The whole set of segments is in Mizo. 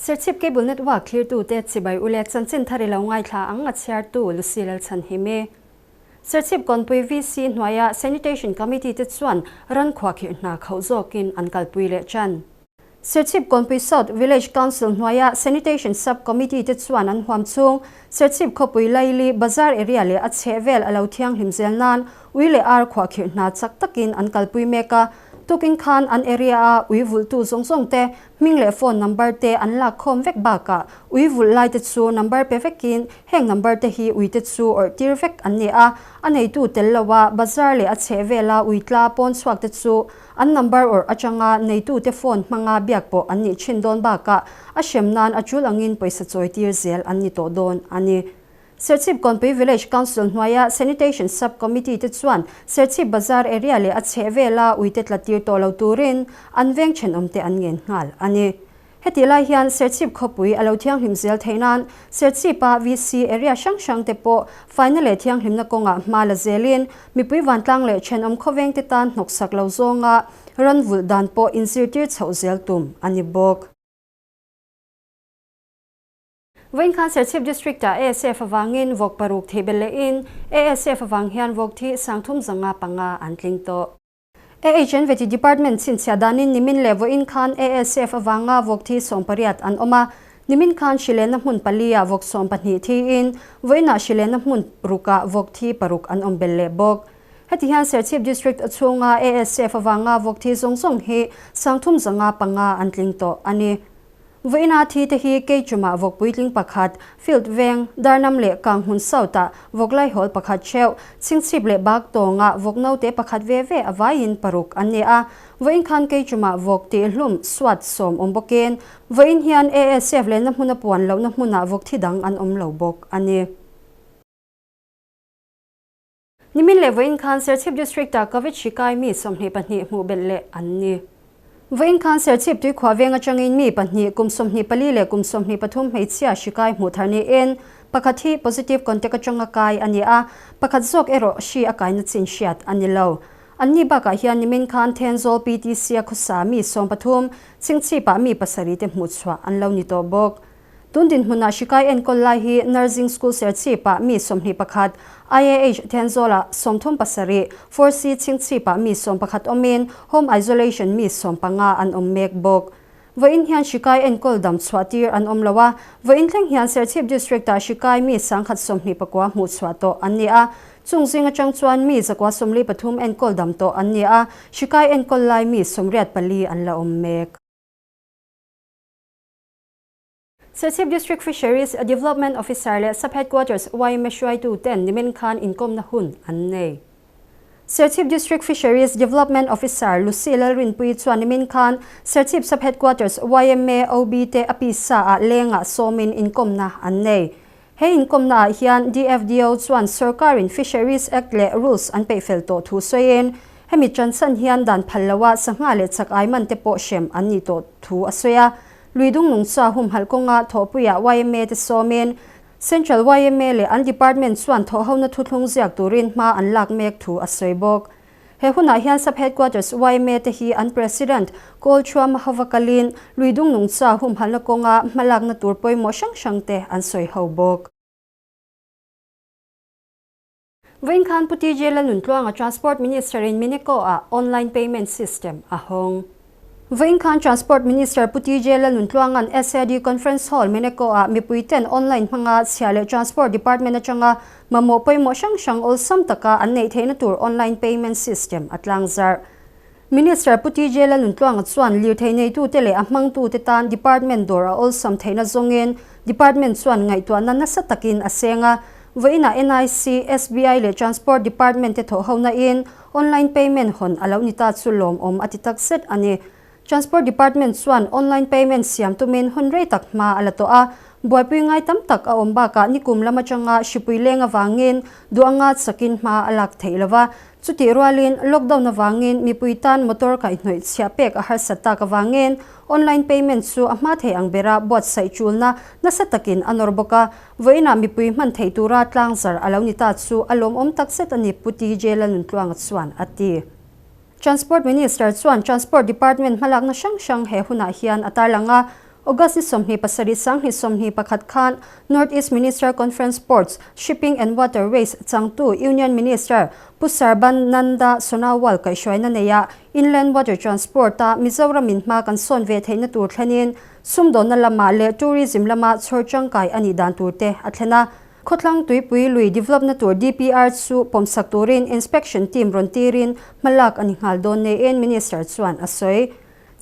Serchhip Cable Network thlirtute chibai ule chanchin thar i lo ngaithla ang a chhiartu Lucy Lalchhanhimi. Serchhip Kawnpui VC hnuaia Sanitation Committee te chuan ran khuahkhirh hna khauh zawkin an kalpui leh tan. Serchhip Kawnpui South Village Council hnuaia Sanitation Sub Committee te chuan an huam chhung Serchhip khawpui Laili Bazar area leh a chhehvel a lo thianghlim zel nan ui leh ar khuahkhirh hna chak takin an kalpui mek a. Tukin khan an area a ui vulhtu zawng zawng te Hming leh phone number te an lak khawm vek bakah ui vulh lai te chu number pe vekin heng number te hi ui te chu awrh tir vek an ni a, a neitu tel lo a bazar leh a chheh vela ui tla pawn chhuak te chu an number awrh atanga neitu te phone hmanga biak pawh an nih thin dawn bakah a hrem nan a tul angin pawisa chawi tir zel an ni tawh dawn a ni. Serchhip Kawnpui Village Council hnuaia Sanitation Sub Committee te chuan Serchhip Bazar area leh a chheh vela uite tla tir tawh lo turin an veng thenawmte an ngen nghal a ni. Hetih lai hian Serchhip khawpui a lo thianghlim zel theih nan Serchhipa VC area hrang hrang te pawh faina leh thianghlimna kawngah hma la zelin mipui vantlang leh thenawm khawvengte tan hnawksak lo zawnga ran vulh dan pawh inzirtir chhoh zel tum a ni bawk. Vawiin khan Serchhip District-ah ASF avangin vawk paruk thei belh lehin ASF avang hian vawk thi 3500 an tling tawh. AHN Veti Department chhinchhiah danin nimin leh vawiin khan ASF avanga vawk thi 18 an awm a, nimin khan hrilehna hmun pali-ah vawk 12 thiin vawiinah hrilehna hmun rukah vawk thi paruk an awm belh leh bawk. Heti hian Serchhip District chhunga ASF avanga vawk thi zawng zawng hi 3500 an tling tawh a ni. Vawiina thi te hi Keichumah vawk puitling pakhat, Field veng, Darnam leh Kanghmun South-ah vawk laihawl pakhat theuh, Chhingchhip leh Baktawngah vawk naute pakhat ve ve a vaiin paruk an ni a. Vawiin khan Keichumah vawk tihhlum suat sawm awm bawkin, vawiin hian ASF lenna hmuna puan lohna hmunah vawk thi dang an awm lo bawk a ni. Nimin leh vawiin khan Serchhip District-ah Covid hri kai mi 22 hmuh belh leh an ni. Vawiin khan Serchhip tuikhuah veng atangin mi pahnih kum 24 leh kum 23 hmeichhia hri kai hmuh thar niin pakhat hi positive contact atanga kai a ni a, pakhat zawk erawh hri a kaina chin hriat a ni lo. Anni bakah hian nimin khan Thenzawl PTC-a khawsa mi 13, Chhingchhipah mi pasarih te hmuhchhuah an lo ni tawh bawk. Tun dinhmunah hrikai enkawl lai hi Nursing School Serchhipah mi 21, IAH Thenzawlah 37, 4C Chhingchhipah mi 11 awmin Home Isolation mi 15 an awm mek bawk. Vawiin hian hrikai enkawl dam chhuah tir an awm lo a, vawiin thleng hian Serchhip District-ah hrikai mi 129 hmuh chhuah tawh an ni a, chung zing atang chuan mi 143 enkawl dam tawh an ni a, hrikai enkawl lai mi 84 an la awm mek. Serchhip District Fisheries Development Officer leh Sub Headquarters yma hruaitu ten nimin khan inkawmna hun an nei. Serchhip District Fisheries Development Officer Lucy Lalrinpuii chuan nimin khan Serchhip Sub Headquarters yma OB te a pisa ah lengah sawmin inkawmna an nei. He inkawmna ah hian DFDO chuan sawrkarin Fisheries Act leh Rules an peihfel tawh thu sawiin hemi chanchhan hian dan phal loha sangha leh chak ai man te pawh hrem an nih tawh thu a sawi a. Luidung nungcha humhalh kawnga thawhpuiah yma te sawmin Central yma leh an department chuan thawhhona thuthlung ziak turin hma an lak mek thu a sawi bawk. He hunah hian Sub Headquarters yma te hi an President Kawlchhuama hova kalin Luidung nungcha humhalhna kawnga hmalakna tur pawimawh hrang hrang te an sawi ho bawk. Vawiin khan Pu TJ Lalnuntluanga Transport Minister in Mineko-ah online payment system a hawng. Vawiin khan Transport Minister Pu TJ Lalnuntluanga'n SAD Conference Hall Mineko-ah mipuiten online hmanga chhia leh Transport Department atanga mamawh pawimawh hrang hrang awlsam taka an neih theihna tur online payment system a tlangzarh. Minister Pu TJ Lalnuntluanga chuan lirthei neitute leh a hmangtute tan department dawr a awlsam theihna zawngin department chuan ngaihtuahna nasa takin a seng a. Vawiinah nic, SBI leh Transport Department te thawhhona in online payment hawn a lo ni ta chu lawmawm a ti tak zet a ni. Transport Department chuan online payment siam tumin hun rei tak hma a la tawh a, buaipui ngai tam tak a awm bakah nikum lam atanga hripui leng avangin duh anga chakin hma a lak theih lo va. Chutih rualin lockdown avangin mipui tan motor kaihhnawih chhiah pek a harsat tak avangin online payment chu a hma thei ang bera buatsaih tulna nasa takin a nawr bawk a. Vawiinah mipui hman theih tura tlangzar a lo ni ta chu a lawmawm takzet a ni, Pu TJ Lalnuntluanga chuan a ti. Transport Minister chuan Transport Department hmalakna hrang hrang he hunah hian a tarlang a. August ni 27 2021 khan North East Minister Conference Ports, Shipping and Waterways changtu Union Minister Pu Sarbananda Sonowal kaihhruaina neia Inland Water Transport-a Mizoramin hma kan sawn ve theihna tur thlenin sumdawnna lamah leh tourism lama chhawr tangkai a nih dan tur te a thlen a. Khawthlang Tuipui lui develop-na tur DPR chu pawmsak turin inspection team rawn tirin hmalak a ni nghal dawn niin Minister chuan a sawi.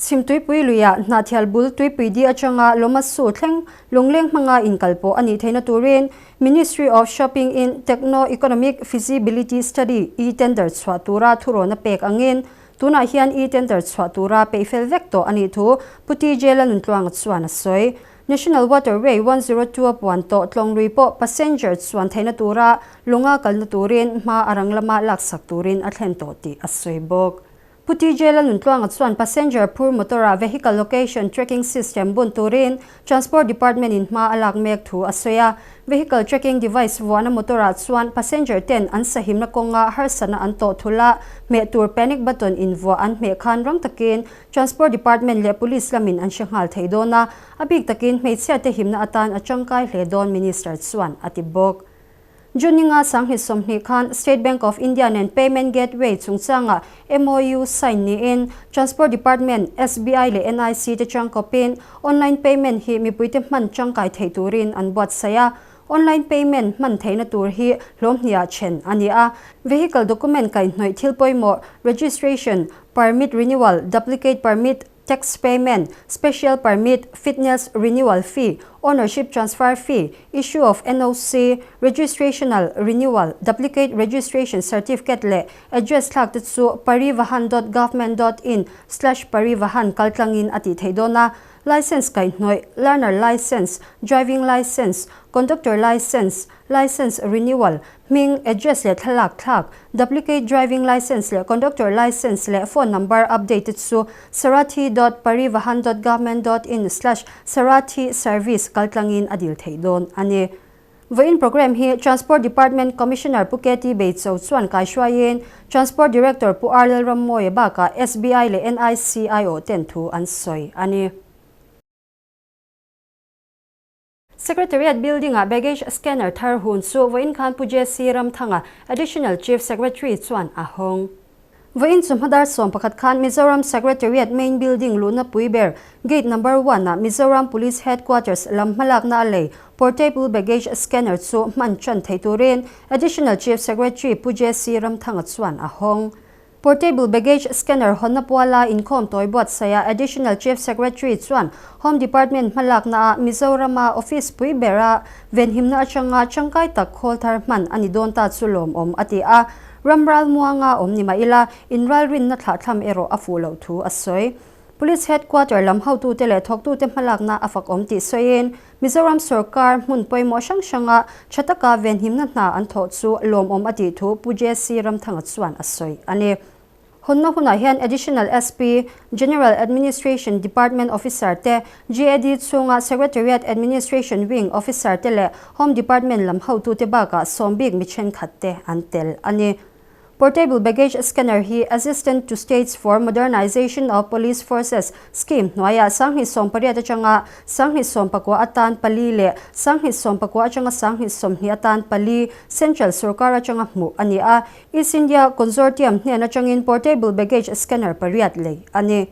Chhim Tuipui luiah Hnahthial bul Tuipui di atanga Lomasu thleng lungleng hmanga inkal pawh a nih theihna turin Ministry of Shopping in Techno-Economic Feasibility Study e-tender chhuah tura thurawn a pek angin tunah hian e-tender chhuah tura peihfel vek tawh a nih thu Pu TJ Lanuntluanga chuan a sawi. National Waterway 102 a puan tawh Tlawnglui pawh passenger chuan theihna tura lunga kalna turin hma a rang lama laksak turin a thlen tawh tih a sawi bawk. Pu TJ Lanuntluanga chuan passenger phur motor-ah vehicle location tracking system bun turin Transport Department-in hma a lak mek thu a sawi a. Vehicle tracking device vuahna motor-ah chuan passenger ten an sahimna kawnga harsatna an tawh thul a, hmeh tur panic button invuah an hmeh khan rang takin Transport Department leh Police lamin an hre nghal thei dawn a, a bik takin hmeichhiate himna atan a tangkai hle dawn Minister chuan a ti bawk. June ninga 2020 khan State Bank of India nen Payment Gateway chungchanga MOU sign niin Transport Department, SBI leh NIC te tangkawpin online payment hi mipuite hman tangkai theih turin an buatsaih a. Online payment hman theihna tur hi hlawm hniah then a ni a. Vehicle document kaihhnawih thil pawimawh, registration, permit renewal, duplicate permit, tax payment, special permit, fitness renewal fee, ownership transfer fee, issue of NOC, registrational renewal, duplicate registration certificate leh address thlak te chu parivahan dot government dot in slash parivahan kaltlangin a tih theih dawn a. Licence kaihhnawih, learner licence, driving licence, conductor licence, licence renewal, Hming, address leh thlalak thlak, duplicate driving licence leh conductor licence leh phone number update te chu sarathi dot parivahan dot government dot in slash sarathi service kaltlangin a dil theih dawn a ni. Vawiin programme hi Transport Department Commissioner Pu KT Beicho chuan kaihruaiin Transport Director Pu R Lalrammawia bakah SBI leh NICIO ten thu an sawi a ni. Secretariat Building-ah baggage scanner thar hun chu vawiin khan Pu JC Ramthanga, Additional Chief Secretary chuan a hawng. Vawiin chu hmadar 11 khan Mizoram Secretariat Main Building luhna pui ber Gate Number One-ah Mizoram Police Headquarters lam hmalakna a lei Portable Baggage Scanner chu hman tan thei turin Additional Chief Secretary Pu JC Ramthanga chuan a hawng. Portable Baggage Scanner hawnna puala inkhawm tawi buatsaih a Additional Chief Secretary chuan Home Department hmalaknaah Mizorama office pui bera venhimna atanga tangkai tak khawl thar hman a ni dawn ta chu lawmawm a ti a. Ram ralmuanga awm ni mah ila inralrinna thlahthlam erawh a fuh loh thu a sawi. Police Headquarter lam hotute leh thawktute hmalakna a fakawm tih sawiin Mizoram sorkar hmun pawimawh hrang hranga tha taka venhimna hna an thawh chu lawmawm a tih thu Pu JC Ramthanga chuan a sawi a ni. Hawnna hunah hian Additional SP, General Administration Department Officer te, GAD chhunga Secretariat Administration Wing Officer te leh Home Department lam hotute bakah sawmbik mi thenkhat te an tel a ni. Portable Baggage Scanner hi Assistant to States for Modernization of Police Forces Scheme hnuaiah 2018 atanga 2019 atan pali leh 2019 atanga 2020 atan pali Central sorkar atanga hmuh a ni a. East India Consortium hnen atangin Portable Baggage Scanner pariat lei a ni.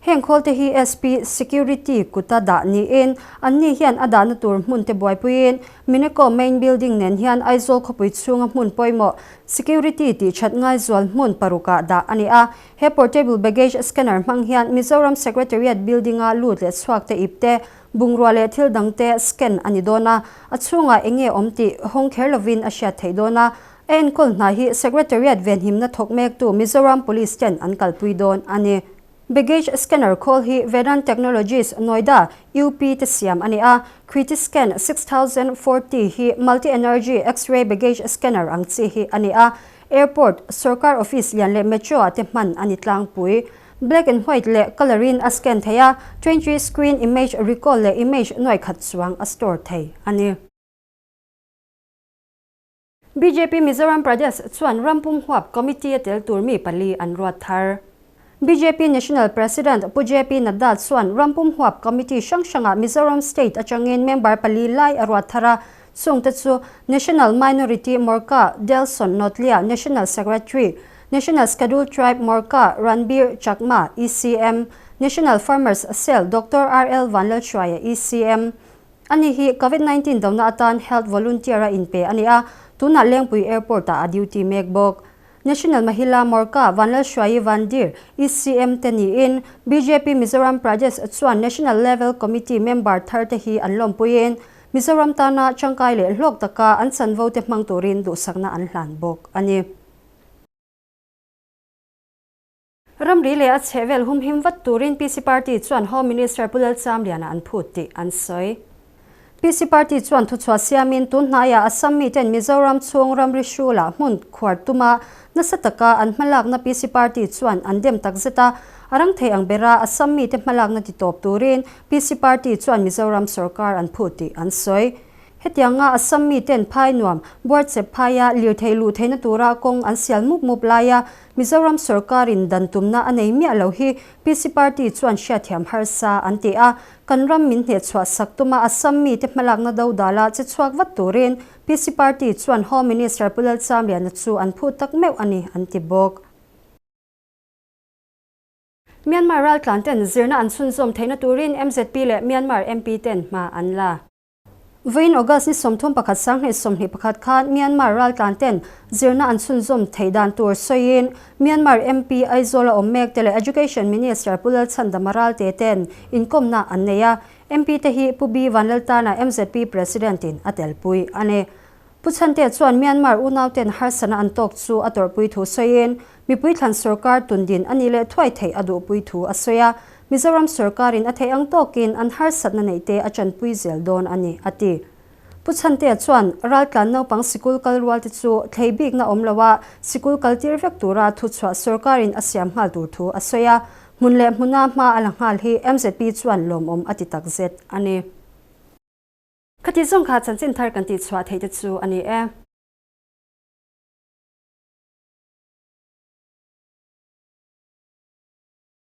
Heng khawlte hi SP Security kuta dah niin anni hian a dahna tur hmun te buaipuiin Mineco Main Building nen hian Aizawl khawpui chhunga hmun pawimawh Security tih that ngaizual hmun parukah dah a ni a. He Portable Baggage Scanner hmang hian Mizoram Secretariat Building-a lut leh chhuak te ip te, bungrua leh thil dang te scan a ni dawn a, a chhungah eng nge awm tih hawng kher lovin a hriat theih dawn a. A enkawl hna hi Secretariat venhimna thawk mektu Mizoram Police ten an kalpui dawn a ni. Baggage scanner khawl hi Vedant Technologies, Noida, UP te siam a ni a. Critiscan 6040 hi multi-energy X-ray baggage scanner ang chi hi a ni a. Airport, sorkar office lian leh metro ah te hman a ni tlangpui. Black and white leh colour in a scan thei a, 20 screen image recall leh image nuai khat chuang a store thei a ni. Bjp Mizoram Pradesh chuan rampum huap committee a tel tur mi pali an ruat thar. Bjp National President Pu JP Nadda chuan rampum huap committee hrang hrangah Mizoram State atangin member pali lai a ruat thar a, chungte chu National Minority Morcha Delson Notlia, National Secretary, National Scheduled Tribe Morcha Ranbir Chakma, ECM, National Farmers Cell Doctor RL Vanlalhruaia, ECM. Ani hi Covid 19 dona atan Health Volunteer a inpe a ni a, tunah Lengpui Airport-ah a duty mek bawk. National Mahila Morcha Vanlalhruaii Vandir, ECM te niin bjp Mizoram Pradesh chuan National Level Committee member thar te hi an lawmpuiin Mizoram tana tangkai leh hlawk taka an chanvo te hmang turin duhsakna an hlan bawk a ni. Ramri leh a chhehvel humhim vat turin PC Party chuan Home Minister Pu Lalchamliana an phut tih an sawi. PC Party chuan thuchhuah siamin tun hnaiah Assam miten Mizoram chhung ramri hrulah hmun khuar tuma nasa taka an hmalakna PC Party chuan an dem takzet a, a rang thei ang bera Assam mite hmalakna titawp turin PC Party chuan Mizoram sorkar an phut tih an sawi. Hetianga Assam miten phai nuam Buarchep phaia lirthei luh theihna tura kawng an sial mup mup laia Mizoram sorkarin dan tumna a nei miah lo hi PC Party chuan hriatthiam harsa an ti a, kan ram min hnehchhuah sak tuma Assam mite hmalakna dodala che chhuak vat turin PC Party chuan Home Minister Pu Lalchamliana chu an phut tak meuh a ni an ti bawk. Myanmar raltlan ten zirna an chhunzawm theihna turin mzp leh Myanmar MP ten hma an la. Vawiin August ni 31 21 khan Myanmar raltlan ten zirna an chhunzawm theih dan tur sawiin Myanmar MP Aizawl a awm mek te leh Education Minister Pu Lalchhandama Ralte ten inkawmna an nei a. MP te hi Pu B Vanlaltana mzp President in a telpui a ni. Pu Chhantea chuan Myanmar unauten harsatna an tawk chu a tawrhpui thu sawiin, mipui thlan sorkar tundin a nih leh thuai theih a duhpui thu a sawi a, Mizoram sorkarin a theih ang tawkin an harsatna neihte a tanpui zel dawn a ni, a ti. Pu Chhantea chuan raltlan naupang sikul kal rualte chu thlei bikna awm loa sikul kaltir vek tura thuchhuah sorkarin a siam nghal tur thu a sawi a, hmun leh hmuna hma a la nghal hi mzp chuan lawmawm a ti takzet a ni. Khati zawng kha chanchin thar kan tihchhuah theih te chu a ni e.